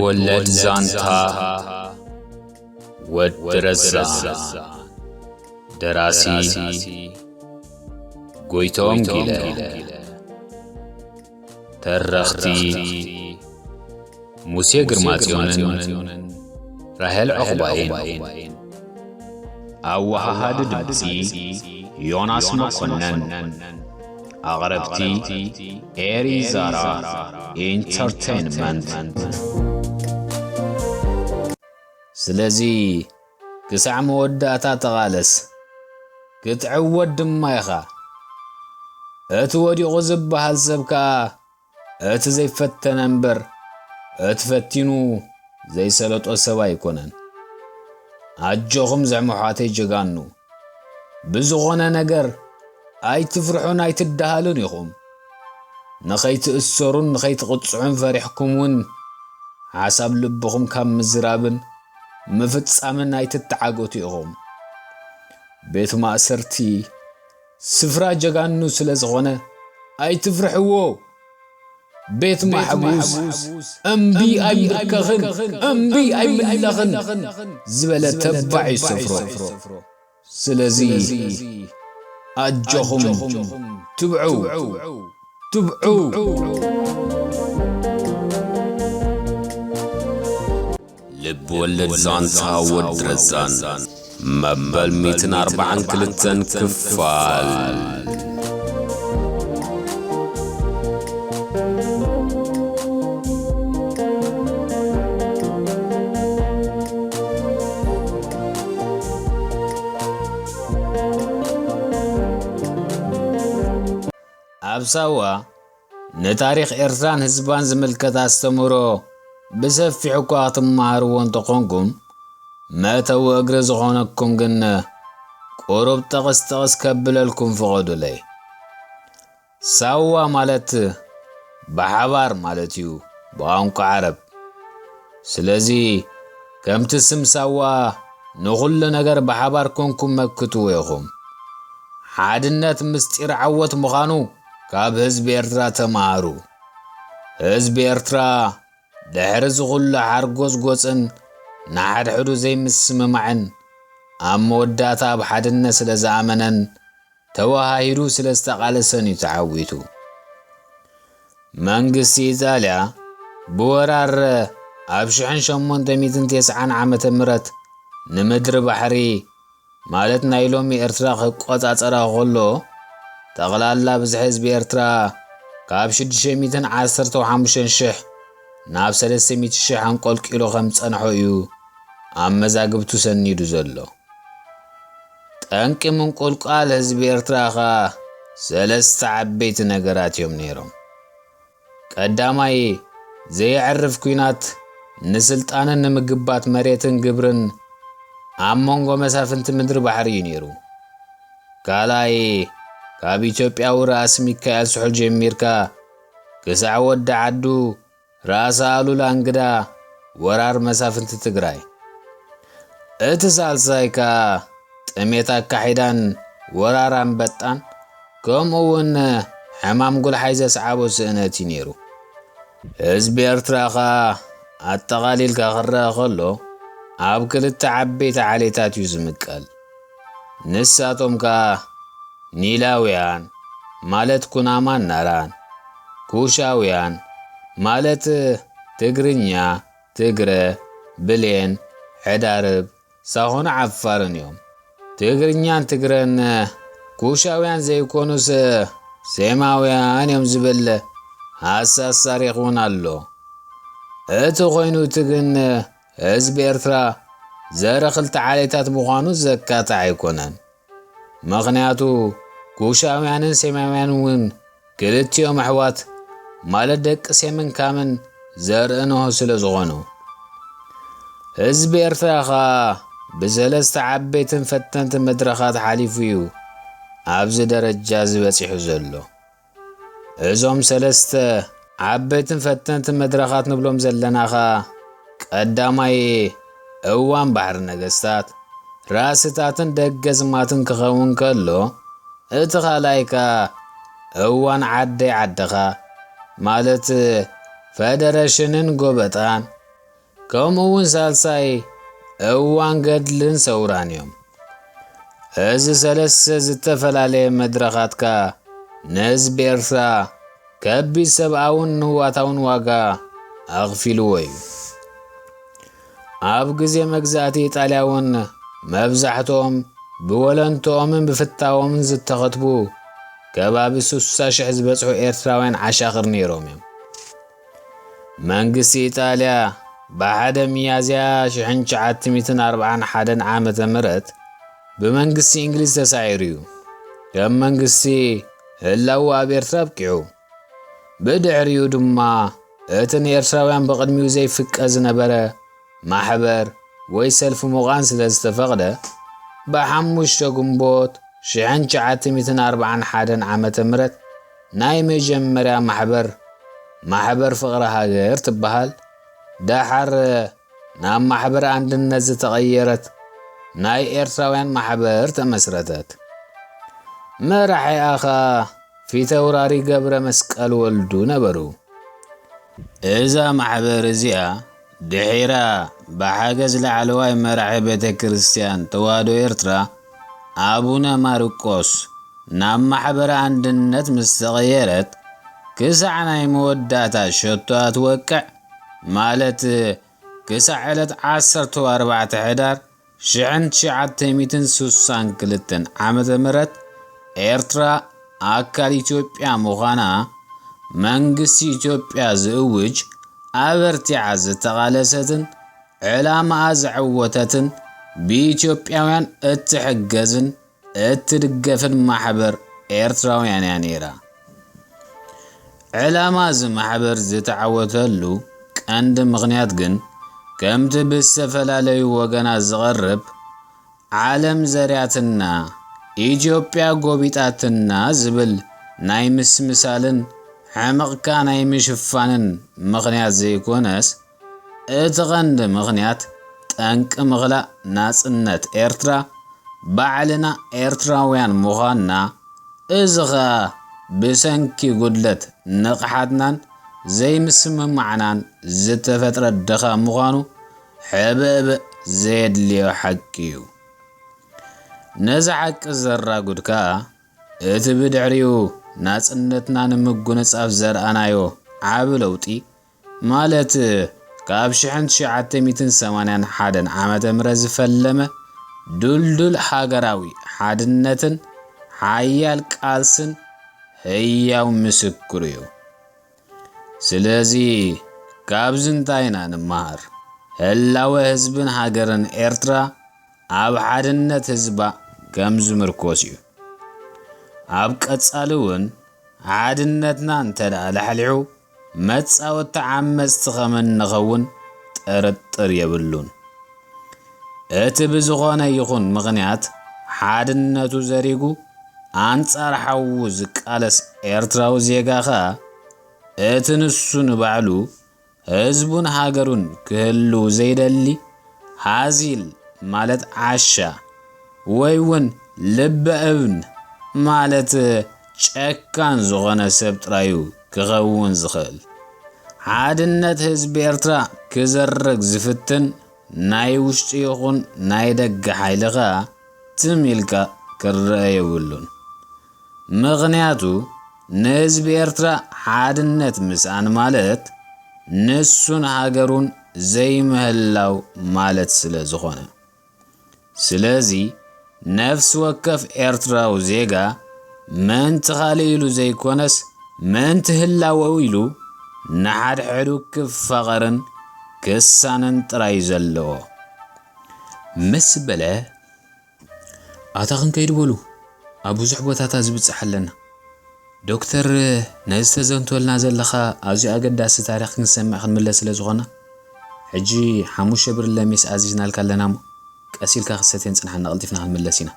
ወለድ ዛንታ ወዲ ረዛን። ደራሲ ጎይቶም ጊለ። ተረኽቲ ሙሴ ግርማጽዮንን ራሄል ዑቕባይን። ኣወሃሃዲ ድምጺ ዮናስ መኮነን። ኣቕረብቲ ኤሪ ዛራ ኢንተርቴይንመንት። ስለዚ ክሳዕ መወዳእታ ተቓለስ፣ ክትዕወት ድማ ኢኻ። እቲ ወዲቑ ዝበሃል ሰብ ከኣ እቲ ዘይፈተነ እምበር፣ እቲ ፈቲኑ ዘይሰለጦ ሰብ ኣይኮነን። ኣጆኹም ዘሕሙሓተይ ጀጋኑ፣ ብዝኾነ ነገር ኣይትፍርሑን ኣይትደሃሉን ኢኹም። ንኸይትእሰሩን ንኸይትቕጽዑን ፈሪሕኩም እውን ሓሳብ ልብኹም ካብ ምዝራብን ምፍጻምን ኣይትተዓገቱ ኢኹም። ቤት ማእሰርቲ ስፍራ ጀጋኑ ስለ ዝኾነ ኣይትፍርሕዎ። ቤት ማሕቡስ እምቢ ኣይምብርከኽን፣ እምቢ ኣይምለኽን ዝበለ ተባዕ እዩ ስፍሮ። ስለዚ ኣጆኹም ትብዑ፣ ትብዑ። ልብ ወለድ ዛንታ ወዲ ረዛን መበል ሚእትን ኣርባዓን ክልተን ክፋል። ኣብ ሳዋ ንታሪኽ ኤርትራን ህዝባን ዝምልከት ኣስተምህሮ ብሰፊሑ እኳ ክትመሃርዎ እንተኾንኩም፣ መእተዊ እግሪ ዝኾነኩም ግን ቁሩብ ጠቕስ ጠቕስ ከብለልኩም ፍቐዱለይ። ሳዋ ማለት ብሓባር ማለት እዩ ብቋንቋ ዓረብ። ስለዚ ከምቲ ስም ሳዋ ንኹሉ ነገር ብሓባር ኮንኩም መክትዎ ኢኹም። ሓድነት ምስጢር ዓወት ምዃኑ ካብ ህዝቢ ኤርትራ ተማሃሩ። ህዝቢ ኤርትራ ድሕሪ እዚ ኩሉ ሓርጎጽጎጽን ንሓድሕዱ ዘይምስምማዕን ኣብ መወዳእታ ኣብ ሓድነት ስለ ዝኣመነን ተወሃሂዱ ስለ ዝተቓለሰን እዩ ተዓዊቱ። መንግስቲ ኢጣልያ ብወራር ኣብ ሽሕን ሸሞንተ ሚእትን ተስዓን ዓመተ ምህረት ንምድሪ ባሕሪ ማለት ናይ ሎሚ ኤርትራ ክቆጻጸራ ከሎ፣ ጠቕላላ ብዝሒ ህዝቢ ኤርትራ ካብ ሽዱሽተ ሚእትን ዓሰርተ ሓሙሽተን ሽሕ ናብ ሰለስተ ሚእቲ ሽሕ ኣንቆልቂሉ ከም ዝጸንሖ እዩ ኣብ መዛግብቱ ሰኒዱ ዘሎ። ጠንቂ ምንቁልቋል ህዝቢ ኤርትራ ኸኣ ሰለስተ ዓበይቲ ነገራት እዮም ነይሮም። ቀዳማይ፣ ዘየዕርፍ ኲናት ንስልጣንን ንምግባት መሬትን ግብርን ኣብ መንጎ መሳፍንቲ ምድሪ ባሕሪ እዩ ነይሩ። ካልኣይ፣ ካብ ኢትዮጵያዊ ራእሲ ሚካኤል ስሑል ጀሚርካ ክሳዕ ወዲ ዓዱ ራእሲ ኣሉላ እንግዳ ወራር መሳፍንቲ ትግራይ። እቲ ሳልሳይ ከኣ ጥሜት ኣካሒዳን ወራር ኣንበጣን ከምኡ እውን ሕማም ጉልሓይ ዘስዓቦ ስእነት እዩ ነይሩ። ህዝቢ ኤርትራ ኸኣ ኣጠቓሊልካ ክረኣ ከሎ ኣብ ክልተ ዓበይቲ ዓሌታት እዩ ዝምቀል። ንሳቶም ከኣ ኒላውያን ማለት ኩናማን ናራን፣ ኩሻውያን ማለት ትግርኛ፣ ትግረ፣ ብሌን፣ ሕዳርብ፣ ሳሆን ዓፋርን እዮም። ትግርኛን ትግረን ኩሻውያን ዘይኮኑስ ሴማውያን እዮም ዝብል ሃሳስ ታሪኽ እውን ኣሎ። እቲ ኮይኑ እቲ ግን ህዝቢ ኤርትራ ዘርኢ ክልተ ዓሌታት ምዃኑ ዘካትዕ ኣይኮነን። ምኽንያቱ ኩሻውያንን ሴማውያንን እውን ክልቲኦም ኣሕዋት ማለት ደቂ ሴምን ካምን ዘርኢ ኖህ ስለ ዝኾኑ። ህዝቢ ኤርትራ ኸኣ ብሰለስተ ዓበይትን ፈተንቲ መድረኻት ሓሊፉ እዩ ኣብዚ ደረጃ እዚ በጺሑ ዘሎ። እዞም ሰለስተ ዓበይትን ፈተንቲ መድረኻት ንብሎም ዘለና ኸኣ ቀዳማይ እዋን ባሕሪ ነገስታት፣ ራእስታትን ደገዝማትን ክኸውን ከሎ፣ እቲ ካልኣይ ከኣ እዋን ዓደይ ዓድኻ ማለት ፈደረሽንን ጎበጣን፣ ከምኡ እውን ሳልሳይ እዋን ገድልን ሰውራን እዮም። እዚ ሰለስተ ዝተፈላለየ መድረኻት ከኣ ንህዝቢ ኤርትራ ከቢድ ሰብኣውን ንዋታውን ዋጋ ኣኽፊልዎ እዩ። ኣብ ግዜ መግዛእቲ ኢጣልያ እውን መብዛሕትኦም ብወለንትኦምን ብፍታዎምን ዝተኸትቡ ከባቢ ስሳ ሽሕ ዝበጽሑ ኤርትራውያን ዓሻኽር ነይሮም እዮም። መንግስቲ ኢጣልያ ብሓደ ሚያዝያ ሽሕን ትሽዓተ ሚእትን ኣርብዓን ሓደን ዓመተ ምህረት ብመንግስቲ እንግሊዝ ተሳዒሩ እዩ። ከም መንግስቲ ህላዉ ኣብ ኤርትራ ኣብቂዑ። ብድሕሪኡ ድማ እቲ ንኤርትራውያን ብቕድሚኡ ዘይፍቀ ዝነበረ ማሕበር ወይ ሰልፊ ምዃን ስለ ዝተፈቕደ፣ ብሓሙሽተ ግንቦት ሽሕን ትሽዓተ ሚእትን ኣርብዓን ሓደን ዓመተ ምህረት ናይ መጀመርያ ማሕበር፣ ማሕበር ፍቕሪ ሃገር ትበሃል፣ ደሓር ናብ ማሕበር ኣንድነት ዝተቐየረት ናይ ኤርትራውያን ማሕበር ተመስረተት። መራሒኣ ኸኣ ፊተውራሪ ገብረ መስቀል ወልዱ ነበሩ። እዛ ማሕበር እዚኣ ድሒራ ብሓገዝ ላዕለዋይ መራሒ ቤተ ክርስቲያን ተዋህዶ ኤርትራ ኣቡነ ማርቆስ ናብ ማሕበር ኣንድነት ምስ ተቐየረት፣ ክሳዕ ናይ መወዳእታ ሸቶኣ ትወቅዕ፣ ማለት ክሳዕ ዕለት ዓሰርተ ኣርባዕተ ሕዳር ሽሕን ትሽዓተ ሚእትን ስሳን ክልተን ዓመተ ምህረት ኤርትራ ኣካል ኢትዮጵያ ምዃና መንግስቲ ኢትዮጵያ ዝእውጅ፣ ኣበርቲዓ ዝተቓለሰትን ዕላማኣ ዘዐወተትን ብኢትዮጵያውያን እትሕገዝን እትድገፍን ማሕበር ኤርትራውያን እያ ነይራ። ዕላማ እዚ ማሕበር ዝተዓወተሉ ቀንዲ ምኽንያት ግን፣ ከምቲ ብዝተፈላለዩ ወገናት ዝቐርብ፣ ዓለም ዘርያትና፣ ኢትዮጵያ ጎቢጣትና ዝብል ናይ ምስምሳልን ሕመቕካ ናይ ምሽፋንን ምኽንያት ዘይኮነስ፣ እቲ ቀንዲ ምኽንያት፣ ጠንቂ ምኽላእ ናጽነት ኤርትራ ባዕልና ኤርትራውያን ምዃንና፣ እዚ ኸኣ ብሰንኪ ጉድለት ንቕሓትናን ዘይምስምማዕናን ዝተፈጥረ ድኻም ምዃኑ ሕብእብእ ዘየድልዮ ሓቂ እዩ። ነዚ ሓቂ ዘራጉድ ከኣ፣ እቲ ብድሕሪኡ ናጽነትና ንምጉንጻፍ ዘርኣናዮ ዓቢ ለውጢ፣ ማለት ካብ ሽሕን ትሽዓተ ሚእትን ሰማንያን ሓደን ዓመተ ምህረት ዝፈለመ ድልዱል ሃገራዊ ሓድነትን ሓያል ቃልስን ህያው ምስክሩ እዩ። ስለዚ ካብዚ እንታይ ኢና ንመሃር? ህላወ ህዝብን ሃገርን ኤርትራ ኣብ ሓድነት ህዝባ ከም ዝምርኮስ እዩ። ኣብ ቀጻሊ እውን ሓድነትና እንተ ደኣ ላሕሊሑ፣ መጻወቲ ዓመጽቲ ከም እንኸውን ጥርጥር የብሉን። እቲ ብዝኾነ ይኹን ምኽንያት ሓድነቱ ዘሪጉ ኣንጻር ሓዉ ዝቃለስ ኤርትራዊ ዜጋ ኸኣ፣ እቲ ንሱ ንባዕሉ ህዝቡን ሃገሩን ክህልው ዘይደሊ ሃዚል ማለት ዓሻ ወይ እውን ልበ እብን ማለት ጨካን ዝኾነ ሰብ ጥራዩ ክኸውን ዝኽእል። ሓድነት ህዝቢ ኤርትራ ክዘርግ ዝፍትን ናይ ውሽጢ ይኹን ናይ ደገ ሓይሊ ኸኣ ትም ኢልካ ክረአ የብሉን። ምኽንያቱ ንህዝቢ ኤርትራ ሓድነት ምስኣን ማለት ንሱን ሃገሩን ዘይምህላው ማለት ስለ ዝኾነ። ስለዚ ነፍሲ ወከፍ ኤርትራዊ ዜጋ ምእንቲ ካልእ ኢሉ ዘይኮነስ ምእንቲ ህላወኡ ኢሉ ንሓድሕዱ ክፋቐርን ክሳነን ጥራይ እዩ ዘለዎ። ምስ በለ፣ ኣታ ክንከይድ በሉ፣ ኣብ ብዙሕ ቦታታት ዝብጻሕ ኣለና። ዶክተር፣ ነዚ ተዘንትወልና ዘለኻ ኣዝዩ ኣገዳሲ ታሪኽ ክንሰምዕ ክንምለስ ስለ ዝኾና፣ ሕጂ ሓሙሽተ ብርለ ሜስ ኣዚዝናልካ ኣለና እሞ፣ ቀስ ኢልካ ክሰትየን ጽንሓና፣ ቀልጢፍና ክንምለስ ኢና።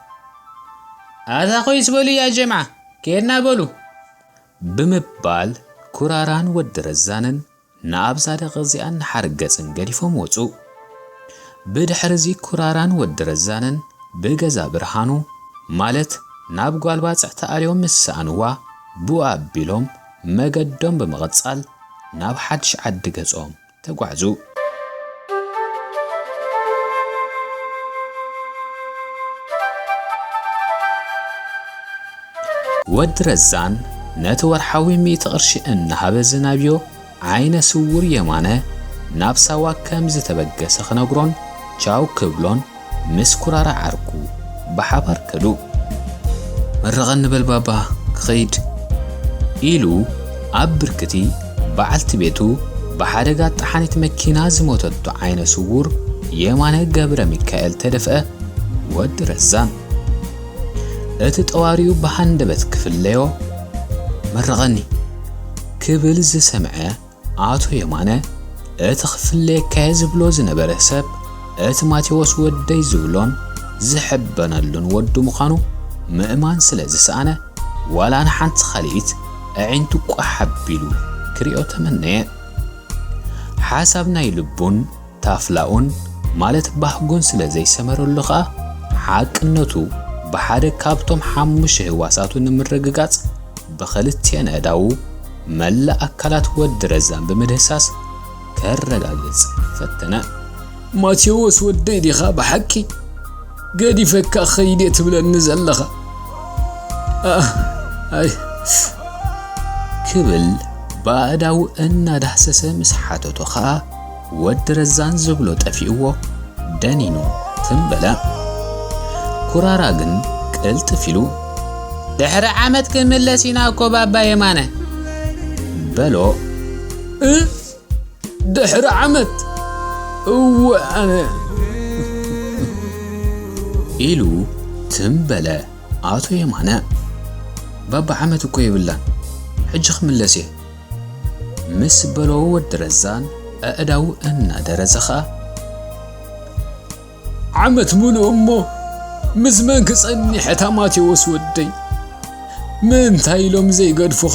ኣታ ኮይስ በሉ ያ ጀምዓ፣ ኬድና በሉ። ብምባል ኩራራን ወዲ ረዛንን ንኣብዛ ደቂ እዚኣን ንሓርገጽን ገዲፎም ወጹ። ብድሕሪ እዚ ኩራራን ወዲ ረዛንን ብገዛ ብርሃኑ፣ ማለት ናብ ጓል ባጽዕ ተኣልዮም ምስ ሰኣንዋ፣ ብኡ ኣቢሎም መገዶም ብምቕጻል ናብ ሓድሽ ዓዲ ገጾም ተጓዕዙ። ወዲ ረዛን ነቲ ወርሓዊ ሚእቲ ቅርሺ እናሃበ ዝናብዮ ዓይነ ስውር የማነ ናብ ሳዋ ከም ዝተበገሰ ክነግሮን ቻው ክብሎን ምስ ኩራራ ዓርኩ ብሓባር ከዱ። "መርቐኒ በል ባባ ክኸይድ" ኢሉ ኣብ ብርክቲ በዓልቲ ቤቱ ብሓደጋ ጠሓኒት መኪና ዝሞተቶ ዓይነ ስውር የማነ ገብረ ሚካኤል ተደፍአ ወዲ ረዛን። እቲ ጠዋሪኡ ብሃንደበት ክፍለዮ "መርቐኒ" ክብል ዝሰምዐ ኣቶ የማነ፣ እቲ ክፍለየካየ ዝብሎ ዝነበረ ሰብ፣ እቲ ማቴዎስ ወደይ ዝብሎን ዝሕበነሉን ወዱ ምዃኑ ምእማን ስለ ዝሰኣነ፣ ዋላ ንሓንቲ ካልኢት ኣዒንቱ ቋሕ ኣቢሉ ክሪኦ ተመነየ። ሓሳብ ናይ ልቡን ታፍላኡን፣ ማለት ባህጉን ስለ ዘይሰመረሉ ኸኣ፣ ሓቅነቱ ብሓደ ካብቶም ሓሙሽተ ህዋሳቱ ንምርግጋጽ፣ ብኽልቲኤን ኣእዳዉ መላእ ኣካላት ወዲ ረዛን ብምድህሳስ ከረጋግጽ ፈተነ። "ማቴዎስ ወደይ ዲኻ ብሓቂ? ገዲፈካ ኸይደ ትብለኒ ዘለኻ? ኣህ፣ ኣይ" ክብል ብኣእዳዉ እናዳህሰሰ ምስ ሓተቶ ኸኣ፣ ወዲ ረዛን ዝብሎ ጠፊእዎ ደኒኑ ትም በለ። ኩራራ ግን ቅልጥፍ ኢሉ፣ "ድሕሪ ዓመት ክምለስ ኢና እኮ ባባ የማነ" በሎ። "እ? ድሕሪ ዓመት? እወ ኣነ" ኢሉ ትም በለ ኣቶ የማነ። "ባባ ዓመት እኮ የብላን፣ ሕጂ ክምለስ እየ" ምስ በሎ ወዲ ረዛን ኣእዳዉ እናደረዘ ኸኣ፣ "ዓመት ሙሉእ እሞ ምስ መን ክጸኒሕ እታ ማቴዎስ ወደይ? ምእንታይ ኢሎም ዘይገድፉኻ?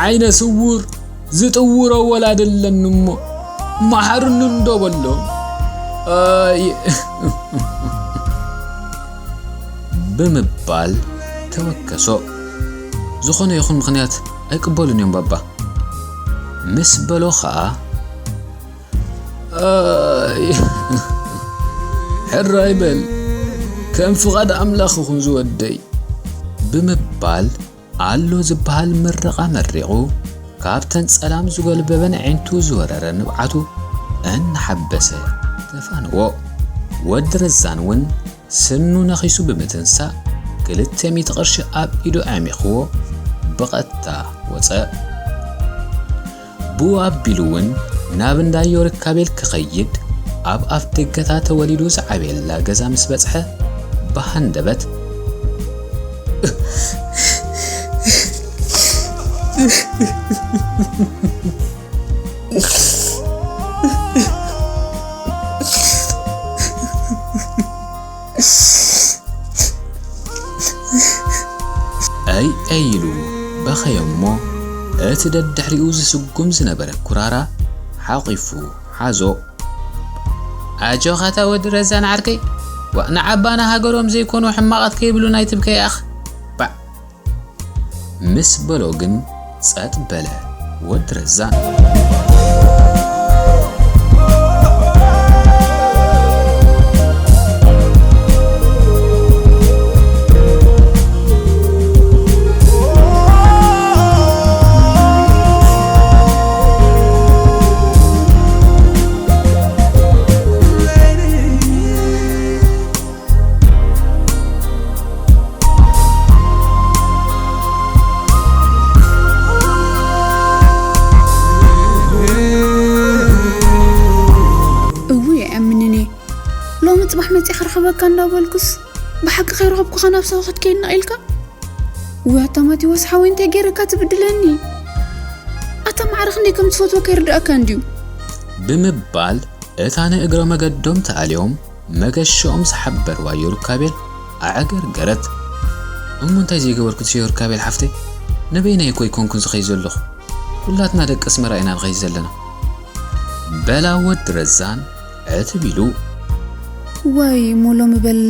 ዓይነ ስዉር ዝጥውሮ ወላዲ ኣለኒ እሞ መሓርኒ እንዶ በሎም። ኣይ" ብምባል ተወከሶ። "ዝኾነ ይኹን ምኽንያት ኣይቅበሉን እዮም ባባ" ምስ በሎ ኸኣ፣ "ኣይ፣ ሕራይ በል፣ ከም ፍቓድ ኣምላኽ ይኹን ዝወደይ" ብምባል ኣሎ ዝበሃል ምርቓ መሪቑ፣ ካብተን ጸላም ዝጎልበበን ኣዒንቱ ዝወረረ ንብዓቱ እናሓበሰ ተፋንዎ። ወዲ ረዛን እውን ስኑ ነኺሱ ብምትንሳእ፣ ክልተ ሚእቲ ቅርሺ ኣብ ኢዱ ኣዕሚኽዎ ብቐጥታ ወጸ። ብኡ ኣቢሉ እውን ናብ እንዳ ዮርካቤል ክኸይድ፣ ኣብ ኣፍ ደገታ ተወሊዱ ዝዓበየላ ገዛ ምስ በጽሐ፣ ብሃንደበት፣ ኣይ ኣይ ኢሉ በኸየ እሞ፣ እቲ ደድሕሪኡ ዝስጉም ዝነበረ ኩራራ ሓቒፉ ሓዞ። "ኣጆኻ እታ ወዲ ረዛን ዓርከይ፣ ዋእ ንዓባና ሃገሮም ዘይኮኑ ሕማቓት ከይብሉና ኣይትብከ ያኽ፣ ባዕ!" ምስ በሎ ግን ጸጥ በለ ወዲ ረዛን። እውይ ኣይኣምንን እየ። ሎሚ ጽባሕ መጺኣ ክረኽበካ እንዳበልኩስ ብሓቂ ከይረኸብኩኻ ናብ ሰውኸት ከይድና ኢልካ? ወይ ኣታ ማቴዎስ ሓወይ እንታይ ገይረካ ትብድለኒ? ኣታ ማዕረ ክንደይ ከም ትፈትወካ ይርድኣካ እንድዩ። ብምባል እታ ንእግረ መገዶም ተኣልዮም መገሸኦም ዝሓበርዋ ዮርካቤል ኣዕገርገረት። እሞ እንታይ ዘይገበርኩ ዮርካቤል ሓፍተይ? ንበይነይ እኮ ኣይኮንኩን ዝኸይድ ዘለኹ። ኩላትና ደቂ ኣስመራ ኢና ንኸይድ ዘለና። በላ ወዲ ረዛን ዕትብ ኢሉ። ዋይ እሞ ሎሚ በል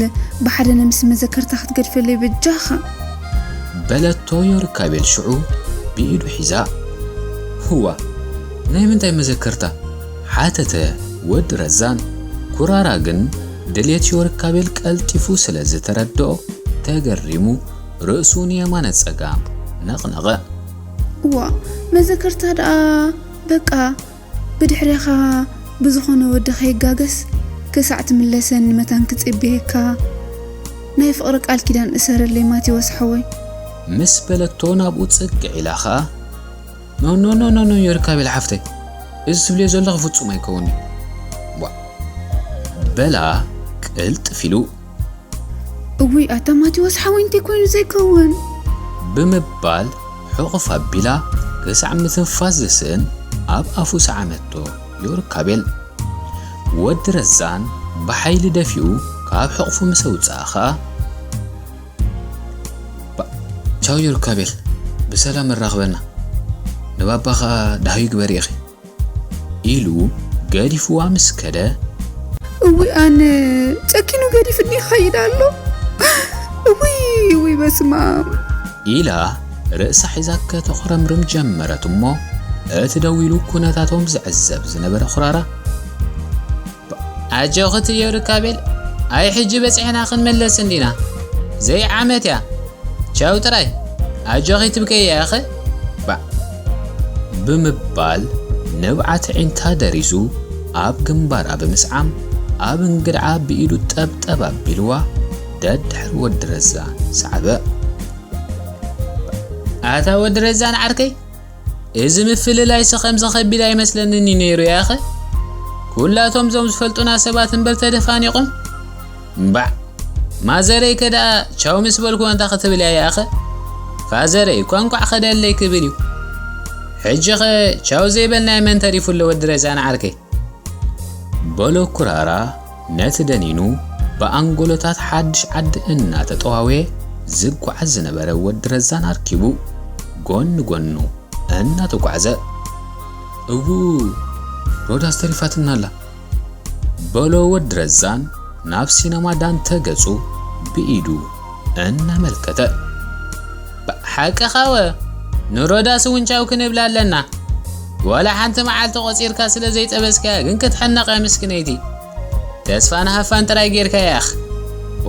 ብሓደ ነምሲ መዘከርታ ክትገድፈለይ በጃኻ። በለቶ ዮርካቤል ሽዑ ብኢዱ ሒዛ። ህዋ፣ ናይ ምንታይ መዘከርታ? ሓተተ ወዲ ረዛን። ኩራራ ግን ድልየት ዮርካቤል ቀልጢፉ ስለ ዝተረድኦ ተገሪሙ ርእሱ ንየማነ ጸጋም ነቕነቐ። እዋ መዘከርታ ደኣ በቃ ብድሕሬኻ ብዝኾነ ወዲ ከይጋገስ ክሳዕ ትምለሰኒ መታን ክጽበየካ ናይ ፍቕሪ ቃል ኪዳን እሰረለይ ማቴዎስ ሓወይ። ምስ በለቶ ናብኡ ጽግዕ ኢላ ኸኣ ኖኖኖኖኖ ዮርካቤል ሓፍተይ፣ እዚ ትብልዮ ዘለኺ ፍጹም ኣይከውን እዩ። ዋ በላ ቅልጥፍ ኢሉ። እውይ ኣታ ማቴዎስ ሓወይ እንታይ ኮይኑ ዘይከውን። ብምባል ሕቑፍ ኣቢላ ክሳዕ ምትንፋስ ዝስእን ኣብ ኣፉ ሰዓመቶ ዮርካቤል። ወዲ ረዛን ብሓይሊ ደፊኡ ካብ ሕቑፉ ምስ ኣውጽኣ ኸኣ ቻው ዮርካቤል፣ ብሰላም ኣራኽበና፣ ንባባ ኸኣ ደሃዩ ግበሪ ኢኺ ኢሉ ገዲፍዋ ምስ ከደ እውይ ኣነ ጨኪኑ ገዲፍኒ ይኸይድ ኣሎ። እውይ እውይ በስማም ኢላ ርእሳ ሒዛ ከተቑረምርም ጀመረት እሞ እቲ ደው ኢሉ ኩነታቶም ዝዕዘብ ዝነበረ ኩራራ ኣጆኺ ትየው ርካቤል ኣይ ሕጂ በጺሕና ክንመለስ እንዲና ዘይዓመት እያ ቻው ጥራይ ኣጆኺ ትብከይ እያ ኸ ባዕ ብምባል ንብዓት ዒንታ ደሪዙ ኣብ ግንባራ ብምስዓም ኣብ እንግድዓ ብኢዱ ጠብጠብ ኣቢልዋ ደድሕሪ ወዲ ረዛ ሰዓበ። ኣታ ወዲ ረዛ ንዓርከይ እዚ ምፍልላይሲ ከምዚ ከቢድ ኣይመስለንን እዩ ነይሩ ያኸ ኩላቶም ዞም ዝፈልጡና ሰባት እምበር ተደፋኒቑም እምባዕ ማዘረይ ከ ደኣ ቻው ምስ በልኩ እንታ ክትብል እያ ያኸ ፋዘረይ እኳ እንቋዕ ኸደለይ ክብል እዩ ሕጂ ኸ ቻው ዘይበልናዮ መን ተሪፉ ኣሎ ወዲ ረዛን ዓርከይ በሎ ኩራራ ነቲ ደኒኑ ብኣንጎሎታት ሓድሽ ዓዲ እናተጠዋወየ ዝጓዓዝ ዝነበረ ወዲ ረዛን ኣርኪቡ ጎኒ ጎኑ እናተጓዕዘ እዉ ሮዳስ ተሪፋትና ኣላ በሎ ወዲ ረዛን ናብ ሲነማ ዳንተ ገጹ ብኢዱ እናመልከተ። ሓቅኻወ ንሮዳስ እውን ቻው ክንብላ ኣለና። ዋላ ሓንቲ መዓልቲ ቆጺርካ ስለ ዘይጠበስካያ ግን ክትሕነቕ እያ ምስክነይቲ። ተስፋን ሃፋን ጥራይ ጌርካ ያኽ።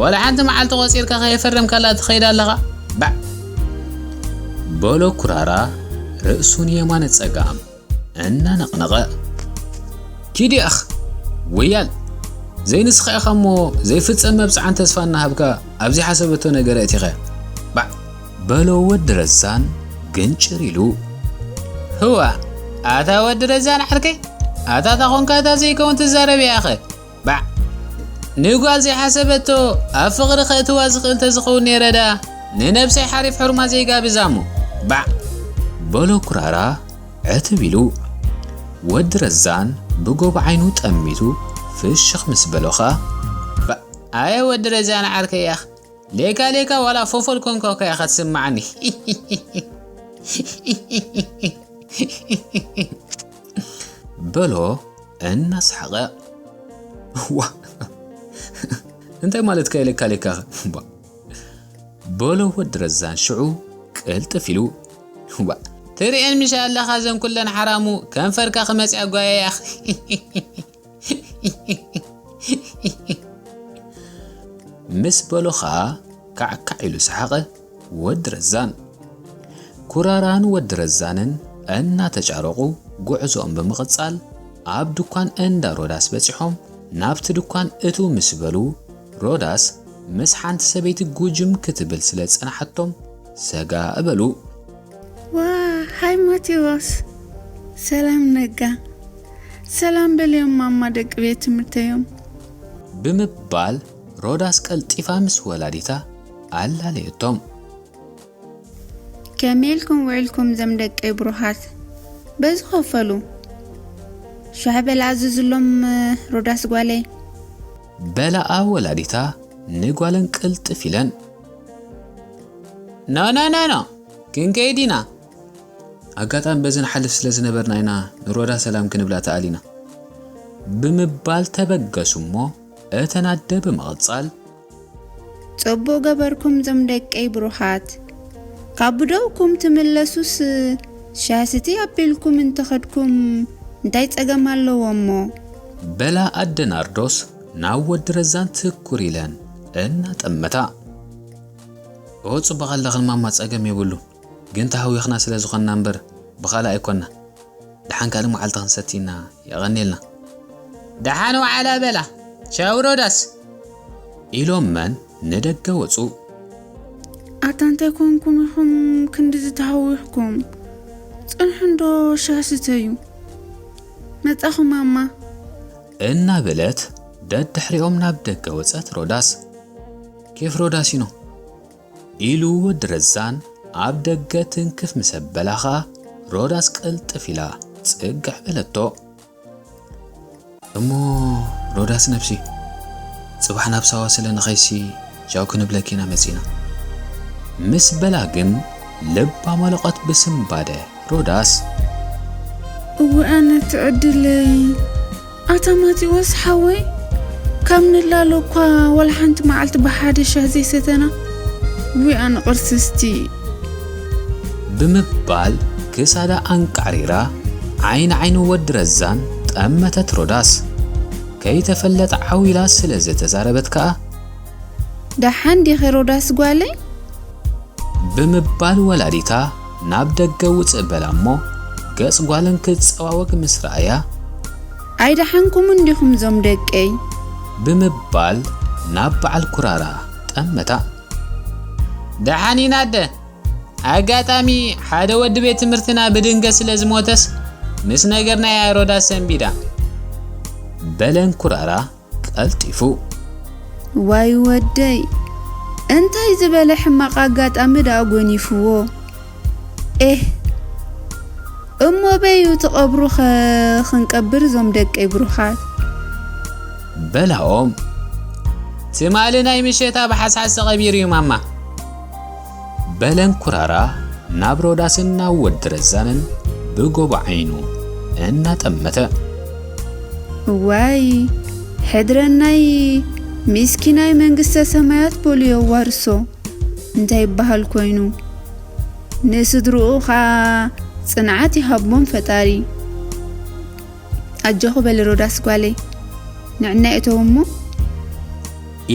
ዋላ ሓንቲ መዓልቲ ቆጺርካ ከየፈረምካላ ትኸይድ ኣለኻ። ባዕ በሎ ኩራራ ርእሱን የማነ ጸጋም እናነቕነቐ ኪድ ያኽ ወያል ዘይንስኻ ኢኻ እሞ ዘይፍጸም መብጽዓን ተስፋ እናሃብካ ኣብ ዘይሓሰበቶ ነገር ኣእቲኻ ባዕ በሎ ወዲ ረዛን ግንጭር ኢሉ ህዋ ኣታ ወዲ ረዛን ዓርከይ ኣታ ታኾንካ እታ ዘይከውን ትዛረብ ያኸ ባዕ ንጓል ዘይሓሰበቶ ኣብ ፍቕሪ ከእትዋ ዝኽእል ተዝኸውን ነይረ ደኣ ንነብሰይ ሓሪፍ ሕርማ ዘይጋብዛ እሞ ባዕ በሎ ኩራራ ዕትብ ኢሉ ወዲ ረዛን ብጎቦ ዓይኑ ጠሚቱ ፍሽኽ ምስ በሎ ኸኣ ባዕ ኣየ ወዲ ረዛን ዓርከይ ያኽ ሌካ ሌካ ዋላ ፎፎል ኮንካ እኮ ኢኻ ትስምዓኒ በሎ እናሰሓቐ ዋ እንታይ ማለትካ ኢለካ ሌካ በሎ ወዲ ረዛን ሽዑ ቅልጥፍ ኢሉ ዋ ትርእየን ምሽ ኣለኻ ዘን ኩለን ሓራሙ ከንፈርካ ክመጽያ ጓየያ ምስ በሎ ኸኣ ካዕካዕ ኢሉ ሰሓቐ ወዲ ረዛን ኩራራን ወዲ ረዛንን እናተጫረቑ ጉዕዞኦም ብምቕጻል ኣብ ድኳን እንዳ ሮዳስ በጺሖም ናብቲ ድኳን እትው ምስ በሉ ሮዳስ ምስ ሓንቲ ሰበይቲ ጉጅም ክትብል ስለ ዝጸናሓቶም ሰጋእ በሉ። ዋ ሃይ ማቴዎስ ሰላም ነጋ ሰላም በልዮም ማማ ደቂ ቤት ትምህርተዮም ብምባል ሮዳስ ቀልጢፋ ምስ ወላዲታ ኣላለየቶም። ከመይ ኢልኩም ውዒልኩም ዘም ደቀይ ብሩኻት በዚ ኸፈሉ ሻሕ በል ኣዝዝሎም ሮዳስ ጓለይ በላኣ ወላዲታ ንጓለን ቅልጥፍ ኢለን ኖ ኖ ኖ ኖ ክንከይድ ኢና ኣጋጣሚ በዚ ንሓልፍ ስለ ዝነበርና ኢና ንሮዳ ሰላም ክንብላ ተኣሊና ብምባል ተበገሱ እሞ እተን ኣደ ብምቕጻል ጽቡቕ ገበርኩም ዞም ደቀይ ብሩኻት ካብ ብደውኩም ትምለሱስ ሻስቲ ኣቢልኩም እንተኸድኩም እንታይ ጸገም ኣለዎ እሞ በላ ኣደ ናርዶስ ናብ ወዲ ረዛን ትኩር ኢለን እናጠመታ እወ፣ ጽቡቕ ኣለኽን ማማ፣ ጸገም የብሉን። ግን ተሃዊኽና ስለ ዝኾንና እምበር ብኻልእ ኣይኮንና። ደሓን ካልእ መዓልቲ ክንሰቲ ኢና። የቐንየልና። ደሓን ዋዕላ በላ። ቻው ሮዳስ። ኢሎመን ንደገ ወጹ። ኣታ እንታይ ኮንኩም ኢኹም ክንድዚ ተሃዊኽኩም? ጽንሑ እንዶ ሻሂ ስተዩ። መጻኹ ማማ። እናበለት ደድሕሪኦም ናብ ደገ ወጸት ሮዳስ። ኬፍ ሮዳሲኖ። ኢሉ ወዲ ረዛን ኣብ ደገ ትንክፍ ምስ ኣበላ ኸኣ ሮዳስ ቅልጥፍ ኢላ ጽግዕ በለቶ። እሞ ሮዳስ ነብሲ፣ ጽባሕ ናብ ሳዋ ስለ ንኸይሲ ቻው ክንብለኪ ኢና መጺና። ምስ በላ ግን ልባ መለቖት ብስንባደ ሮዳስ። እወ ኣነ ትዕድለይ። ኣታ ማቴዎስ ሓወይ፣ ካብ ንላሎ እኳ ዋላ ሓንቲ መዓልቲ ብሓደ ሻሂ ዘይሰተና። ውይ ኣነ ቅርስስቲ። ብምባል ክሳዳ ኣንቃዕሪራ ዓይኒ ዓይኒ ወዲ ረዛን ጠመተት ሮዳስ። ከይተፈለጠ ዓው ኢላ ስለ ዝተዛረበት ከኣ፣ ደሓን ዲኺ ሮዳስ ጓለይ? ብምባል ወላዲታ ናብ ደገ ውጽእ በላ እሞ ገጽ ጓለን ክጸዋወግ ምስ ረኣያ፣ ኣይደሓንኩምን ዲኹም እዞም ደቀይ? ብምባል ናብ በዓል ኩራራ ጠመታ። ደሓን ኢና ኣደ። ኣጋጣሚ ሓደ ወዲ ቤት ትምህርትና ብድንገት ስለ ዝሞተስ ምስ ነገርናያ ሮዳስ ሰንቢዳ። በለን ኩራራ ቀልጢፉ። ዋይ ወደይ፣ እንታይ ዝበለ ሕማቕ ኣጋጣሚ ደኣ ጎኒፍዎ? ኤህ፣ እሞ በዩ ትቐብሩኸ ክንቀብር እዞም ደቀይ ብሩኻት? በላኦም። ትማሊ ናይ ምሸት ኣብ ሓስሓስ ተቐቢሩ እዩ ማማ። በለን ኩራራ ናብ ሮዳስን ናብ ወዲ ረዛንን ብጎቦ ዓይኑ እናጠመተ። እዋይ፣ ሕድረናይ ምስኪናይ መንግስተ ሰማያት በሉ የዋርሶ። እንታይ ይበሃል ኮይኑ? ንስድርኡ ኸኣ ጽንዓት ይሃቦም ፈጣሪ። ኣጆኹ በሊ ሮዳስ ጓለይ፣ ንዕና እተው እሞ።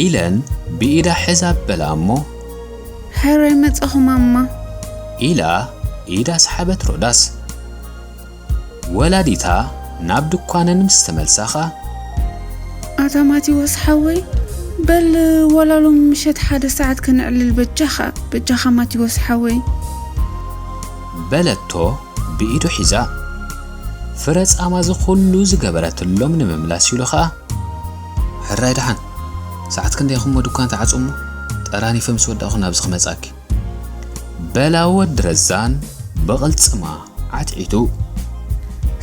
ኢለን ብኢዳ ሕዛ በላ እሞ። ሕራይ መጻኹ ማማ። ኢላ ኢዳ ሰሓበት ሮዳስ። ወላዲታ ናብ ድኳነን ምስ ተመልሳ ኸኣ። ኣታ ማቴዎስ ሓወይ፣ በል ወላ ሎሚ ምሸት ሓደ ሰዓት ከነዕልል በጃኻ፣ በጃኻ ማቴዎስ ሓወይ። በለቶ ብኢዱ ሒዛ። ፍረ ጻማ እዚ ኹሉ ዝገበረትሎም ንምምላስ ኢሉ ኸኣ። ሕራይ ደሓን፣ ሰዓት ክንደይ ኢኹም ድኳን ትዓጽዉ እሞ፣ ጠራኒፈ ምስ ወዳእኹ ናብዚ ክመጻኪ። በላ ወዲ ረዛን ብቕልጽማ ዓትዒቱ።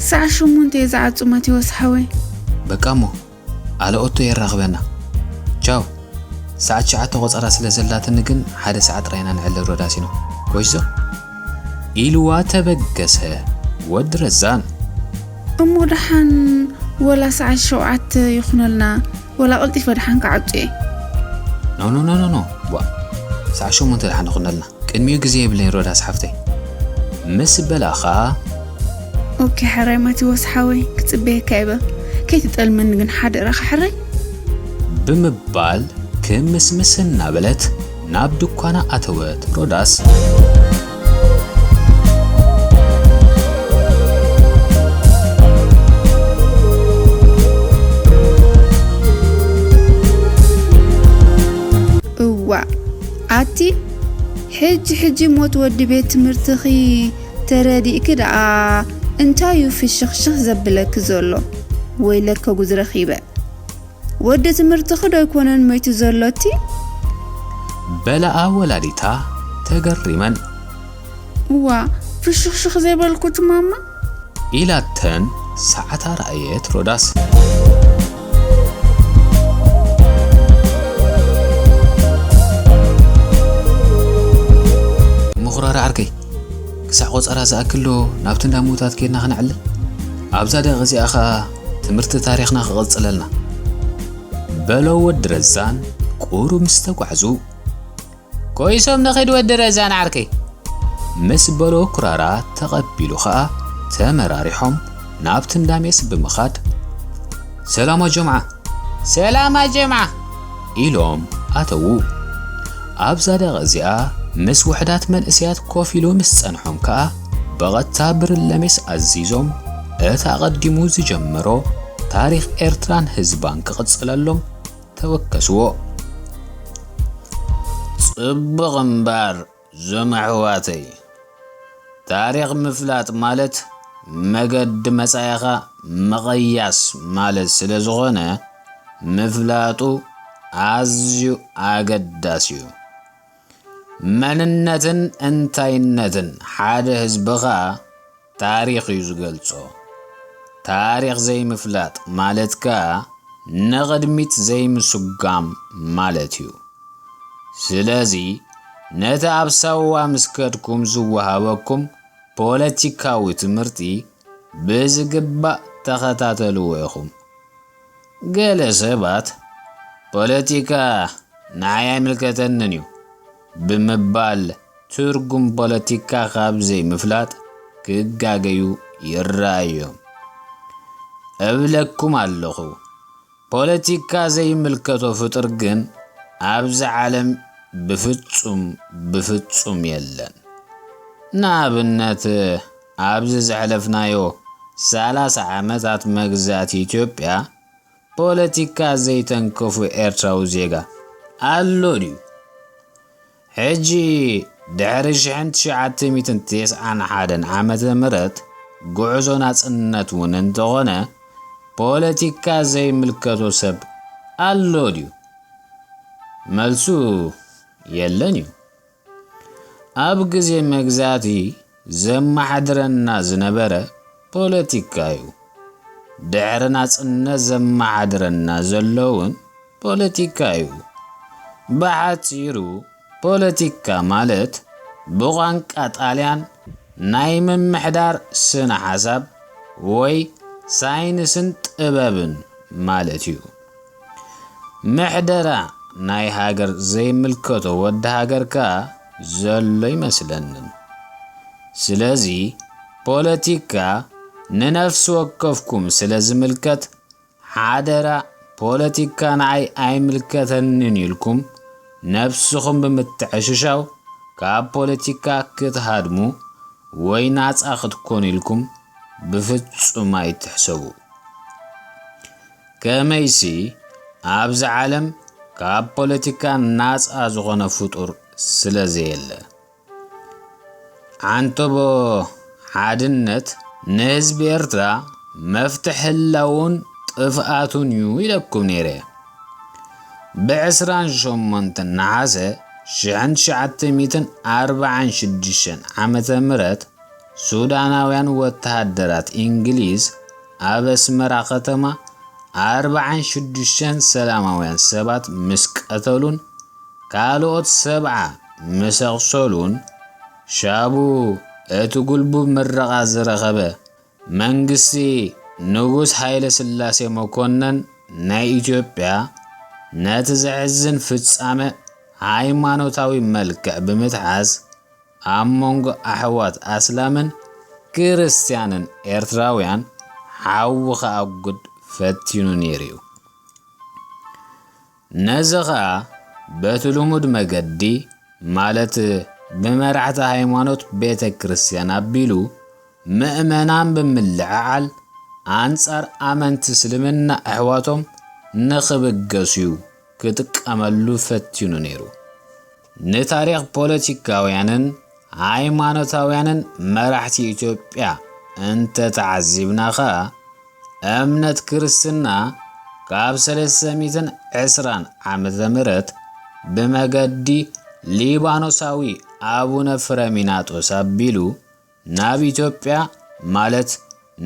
ሰዓት ሸሞንተ እየ ዝዓጹ ማቴዎስ ሓወይ። በቃ እሞ፣ ኣለ ኦቶ የራኽበና። ቻው። ሰዓት ትሽዓተ ቆጸራ ስለ ዘላትኒ ግን ሓደ ሰዓት ጥራይ ኢና ንዕልል ሮዳሲኖ። ኮይዞ? ኢልዋ ተበገሰ ወዲ ረዛን። እሞ ደሓን ወላ ሰዓት ሸውዓተ ይኹነልና፣ ወላ ቀልጢፈ ደሓን ክዓጹ እየ። ኖ፣ ኖ፣ ኖ፣ ኖ፣ ኖ። ቧ፣ ሰዓት ሸሞንተ ደሓን ይኹነልና። ቅድሚኡ ግዜ የብለይን ሮዳስ ሓፍተይ። ምስ በላኻ። ኦኬ፣ ሕራይ ማቴዎስ ሓወይ፣ ክጽበየካ እየ። ከይትጠልመኒ ግን ሓደራኻ ሕራይ። ብምባል ክምስምስ እናበለት ናብ ድኳና ኣተወት ሮዳስ። እዋእ፣ ኣቲ ሕጂ ሕጂ ሞት ወዲ ቤት ትምህርትኺ ተረዲእኪ ደኣ እንታይ እዩ ፍሽኽሽኽ ዘብለኪ ዘሎ? ወይለከ ጉድ ረኺበ። ወዲ ትምህርትኺ ዶ ኣይኮነን ሞይቱ ዘሎ እቲ? በላኣ ወላዲታ ተገሪመን። እዋ፣ ፍሽኽሽኽ ዘይበልኩ እቲ ማማ? ኢላተን ሰዓታ ረኣየት ሮዳስ። ምኹራር ዓርከይ፣ ክሳዕ ቆጸራ ዝኣክል ዶ ናብቲ እንዳ ምዉታት ኬድና ክነዕልል? ኣብዛ ደቂቕ እዚኣ ኸኣ ትምህርቲ ታሪኽና ክቕጽለልና። በሎ ወዲ ረዛን ቁሩብ ምስ ተጓዕዙ። ኮይሶም ንኺድ ወዲ ረዛን ዓርከይ። ምስ በሎ ኩራራ ተቐቢሉ ኸኣ ተመራሪሖም ናብቲ እንዳ ሜስ ብምኻድ። ሰላም ኣጆምዓ። ሰላም ኣጀምዓ። ኢሎም ኣተዉ። ኣብዛ ደቂ እዚኣ ምስ ውሕዳት መንእሰያት ኮፍ ኢሉ ምስ ጸንሖም ከኣ ብቐጥታ ብርለ ሜስ ኣዚዞም እቲ ኣቐዲሙ ዝጀመሮ ታሪኽ ኤርትራን ህዝባን ክቕጽለሎም ተወከስዎ። ጽቡቕ እምበር ዞም ኣሕዋተይ፣ ታሪኽ ምፍላጥ ማለት መገዲ መጻኢኻ ምቕያስ ማለት ስለ ዝኾነ፣ ምፍላጡ ኣዝዩ ኣገዳሲ እዩ። መንነትን እንታይነትን ሓደ ህዝቢ ኸኣ ታሪኽ እዩ ዝገልጾ። ታሪኽ ዘይምፍላጥ ማለት ከኣ ንቕድሚት ዘይምስጓም ማለት እዩ። ስለዚ ነቲ ኣብ ሳዋ ምስ ከድኩም ዝወሃበኩም ፖለቲካዊ ትምህርቲ ብዝግባእ ተኸታተልዎ ኢኹም። ገለ ሰባት ፖለቲካ ንዓይ ኣይምልከተንን እዩ ብምባል ትርጉም ፖለቲካ ካብ ዘይምፍላጥ ክጋገዩ ይረኣዮም። እብለኩም ኣለኹ፣ ፖለቲካ ዘይምልከቶ ፍጡር ግን ኣብዚ ዓለም ብፍጹም ብፍጹም የለን። ንኣብነት ኣብዚ ዘሕለፍናዮ ሰላሳ ዓመታት መግዛእቲ ኢትዮጵያ ፖለቲካ ዘይተንከፉ ኤርትራዊ ዜጋ ኣሎ ድዩ? ሕጂ ድሕሪ ሽሕን ትሽዓተ ሚእትን ተስዓን ሓደን ዓመተ ምህረት ጉዕዞ ናጽነት እውን እንተኾነ ፖለቲካ ዘይምልከቶ ሰብ ኣሎ ድዩ? መልሱ የለን እዩ። ኣብ ግዜ መግዛእቲ ዘመሓድረና ዝነበረ ፖለቲካ እዩ። ድሕሪ ናጽነት ዘመሓድረና ዘሎ እውን ፖለቲካ እዩ። ብሓጺሩ ፖለቲካ ማለት ብቋንቃ ጣልያን ናይ ምምሕዳር ስነ ሓሳብ ወይ ሳይንስን ጥበብን ማለት እዩ። ምሕደራ ናይ ሃገር ዘይምልከቶ ወዲ ሃገር ከኣ ዘሎ ይመስለንን። ስለዚ ፖለቲካ ንነፍሲ ወከፍኩም ስለ ዝምልከት ሓደራ ፖለቲካ ንዓይ ኣይምልከተንን ኢልኩም ነብስኹም ብምትዕሽሻው ካብ ፖለቲካ ክትሃድሙ ወይ ናጻ ክትኮኑ ኢልኩም ብፍጹም ኣይትሕሰቡ። ከመይሲ ኣብዚ ዓለም ካብ ፖለቲካ ናጻ ዝኾነ ፍጡር ስለ ዘየለ። ዓንተቦ ሓድነት ንህዝቢ ኤርትራ መፍትሒ ህላውን ጥፍኣቱን እዩ ኢለኩም ነይረ። ብዕስራን ሸሞንተን ነሓሰ ሽሕን ትሽዓተ ሚእትን ኣርባዓን ሽዱሽተን ዓመተ ምህረት ሱዳናውያን ወተሃደራት እንግሊዝ ኣብ ኣስመራ ከተማ ኣርባዓን ሽዱሽተን ሰላማውያን ሰባት ምስ ቀተሉን ካልኦት ሰብዓ ምስ ኣቑሰሉን ሻቡ እቲ ጉልቡብ ምረቓ ዝረኸበ መንግስቲ ንጉስ ሃይለ ስላሴ መኮነን ናይ ኢትዮጵያ ነቲ ዘሕዝን ፍጻመ ሃይማኖታዊ መልክዕ ብምትሓዝ ኣብ መንጎ ኣሕዋት ኣስላምን ክርስትያንን ኤርትራውያን ሓዊ ከኣጉድ ፈቲኑ ነይሩ እዩ። ነዚ ኸኣ በቲ ልሙድ መገዲ ማለት ብመራሕቲ ሃይማኖት ቤተ ክርስትያን ኣቢሉ ምእመናን ብምልዕዓል ኣንጻር ኣመንቲ እስልምና ኣሕዋቶም ንኽብገሱ እዩ ክጥቀመሉ ፈቲኑ ነይሩ። ንታሪኽ ፖለቲካውያንን ሃይማኖታውያንን መራሕቲ ኢትዮጵያ እንተተዓዚብና ኸኣ እምነት ክርስትና ካብ ሰለስተ ሚእትን ዕስራን ዓመተ ምህረት ብመገዲ ሊባኖሳዊ ኣቡነ ፍረሚናጦስ ኣቢሉ ናብ ኢትዮጵያ ማለት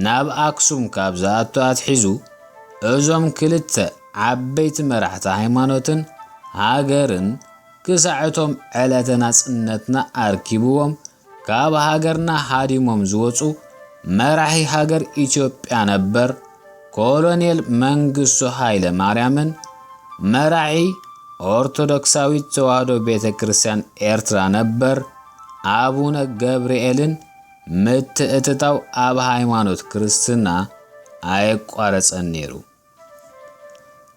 ናብ ኣክሱም ካብ ዝኣቱ ኣትሒዙ እዞም ክልተ ዓበይቲ መራሕቲ ሃይማኖትን ሃገርን ክሳዕ እቶም ዕለተ ናጽነትና ኣርኪብዎም ካብ ሃገርና ሃዲሞም ዝወጹ መራሒ ሃገር ኢትዮጵያ ነበር ኮሎኔል መንግስቱ ሃይለ ማርያምን መራሒ ኦርቶዶክሳዊት ተዋህዶ ቤተ ክርስቲያን ኤርትራ ነበር ኣቡነ ገብርኤልን ምትእትታው ኣብ ሃይማኖት ክርስትና ኣየቋረጸን ነይሩ።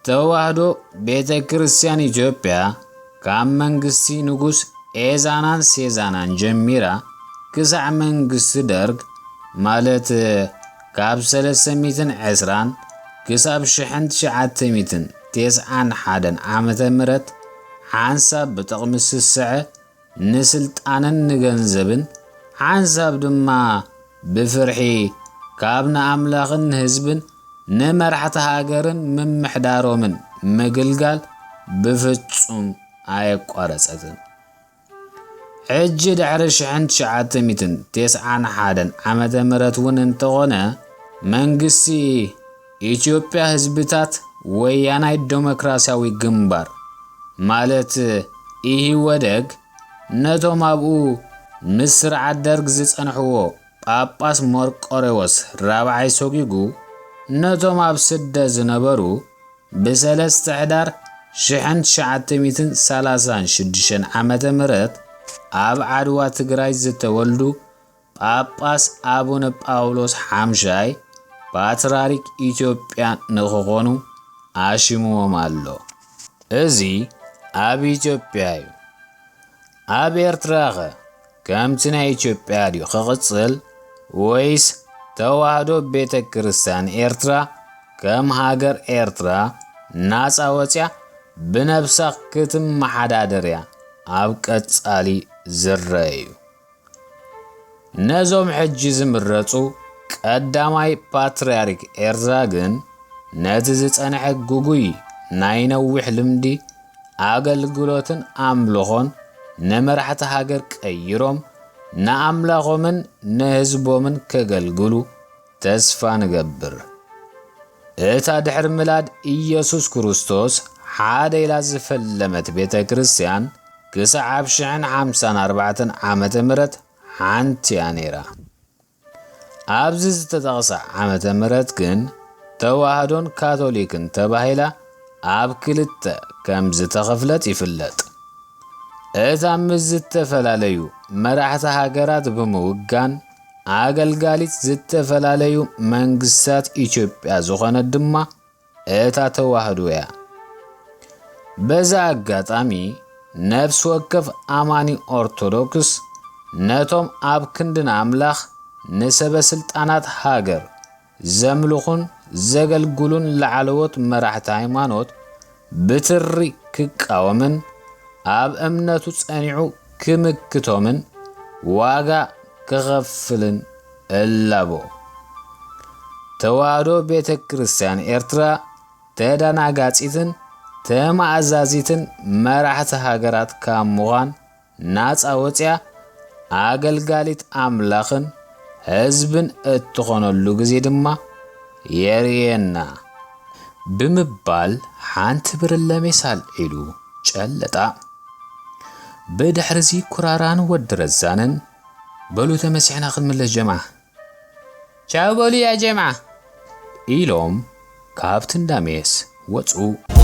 ተዋህዶ ቤተ ክርስቲያን ኢትዮጵያ ካብ መንግስቲ ንጉስ ኤዛናን ሴዛናን ጀሚራ ክሳዕ መንግስቲ ደርግ፣ ማለት ካብ ሰለስተ ሚእትን ዕስራን ክሳብ ሽሕን ትሽዓተ ሚእትን ተስዓን ሓደን ዓመተ ምህረት፣ ሓንሳብ ብጥቕሚ ዝስስዐ ንስልጣንን ንገንዘብን፣ ሓንሳብ ድማ ብፍርሒ ካብ ንኣምላኽን ንህዝብን ንመራሕቲ ሃገርን ምምሕዳሮምን ምግልጋል ብፍጹም ኣየቋረጸትን። ሕጂ ድሕሪ ሽሕን ትሽዓተ ሚእትን ተስዓን ሓደን ዓመተ ምህረት እውን እንተኾነ፣ መንግስቲ ኢትዮጵያ ህዝብታት ወያናይ ዴሞክራሲያዊ ግንባር፣ ማለት ኢህወደግ፣ ነቶም ኣብኡ ምስ ስርዓት ደርግ ዝጸንሕዎ ጳጳስ መርቆሬዎስ ራብዓይ ሰጒጉ፣ ነቶም ኣብ ስደት ዝነበሩ ብሰለስተ ሕዳር ሽሕን ትሽዓተ ሚእትን ሰላሳን ሽዱሽተን ዓመተ ምህረት ኣብ ዓድዋ ትግራይ ዝተወልዱ ጳጳስ ኣቡነ ጳውሎስ ሓምሻይ ፓትርያርክ ኢትዮጵያ ንክኾኑ ኣሽምዎም ኣሎ። እዚ ኣብ ኢትዮጵያ እዩ። ኣብ ኤርትራኸ ከምቲ ናይ ኢትዮጵያ ድዩ ክቕጽል፣ ወይስ ተዋህዶ ቤተ ክርስቲያን ኤርትራ ከም ሃገር ኤርትራ ናጻ ወጽያ ብነብሳ ክትመሓዳደር እያ ኣብ ቀጻሊ ዝረአ እዩ። ነዞም ሕጂ ዝምረጹ ቀዳማይ ፓትርያርክ ኤርትራ ግን ነቲ ዝጸንሐ ግጉይ ናይ ነዊሕ ልምዲ ኣገልግሎትን ኣምልኾን ንመራሕቲ ሃገር ቀይሮም ንኣምላኾምን ንህዝቦምን ከገልግሉ ተስፋ ንገብር። እታ ድሕሪ ምላድ ኢየሱስ ክርስቶስ ሓደ ኢላ ዝፈለመት ቤተ ክርስቲያን ክሳዕ ኣብ ሽሕን ሓምሳን ኣርባዕተን ዓመተ ምህረት ሓንቲ እያ ነይራ። ኣብዚ ዝተጠቕሰ ዓመተ ምህረት ግን ተዋህዶን ካቶሊክን ተባሂላ ኣብ ክልተ ከም ዝተኸፍለት ይፍለጥ። እታ ምስ ዝተፈላለዩ መራሕቲ ሃገራት ብምውጋን ኣገልጋሊት ዝተፈላለዩ መንግስታት ኢትዮጵያ ዝኾነት ድማ እታ ተዋህዶ እያ። በዚ ኣጋጣሚ ነፍሲ ወከፍ ኣማኒ ኦርቶዶክስ ነቶም ኣብ ክንዲ ንኣምላኽ ንሰበ ስልጣናት ሃገር ዘምልኹን ዘገልግሉን ላዕለዎት መራሕቲ ሃይማኖት ብትሪ ክቃወምን ኣብ እምነቱ ጸኒዑ ክምክቶምን ዋጋ ክኸፍልን እላቦ። ተዋህዶ ቤተ ክርስቲያን ኤርትራ ተደናጋጺትን ተመኣዛዚትን መራሕቲ ሃገራት ካብ ምዃን ናጻ ወጽያ ኣገልጋሊት ኣምላኽን ህዝብን እትኾነሉ ግዜ ድማ የርእየና ብምባል ሓንቲ ብርለ ሜሳ ኣልዒሉ ጨለጣ። ብድሕሪዚ ኩራራን ወዲ ረዛንን በሉ ተመሲሕና ክንምለስ ጀምዓ። ቻው በሉ ያ ጀምዓ ኢሎም ካብቲ እንዳ ሜስ ወጹ።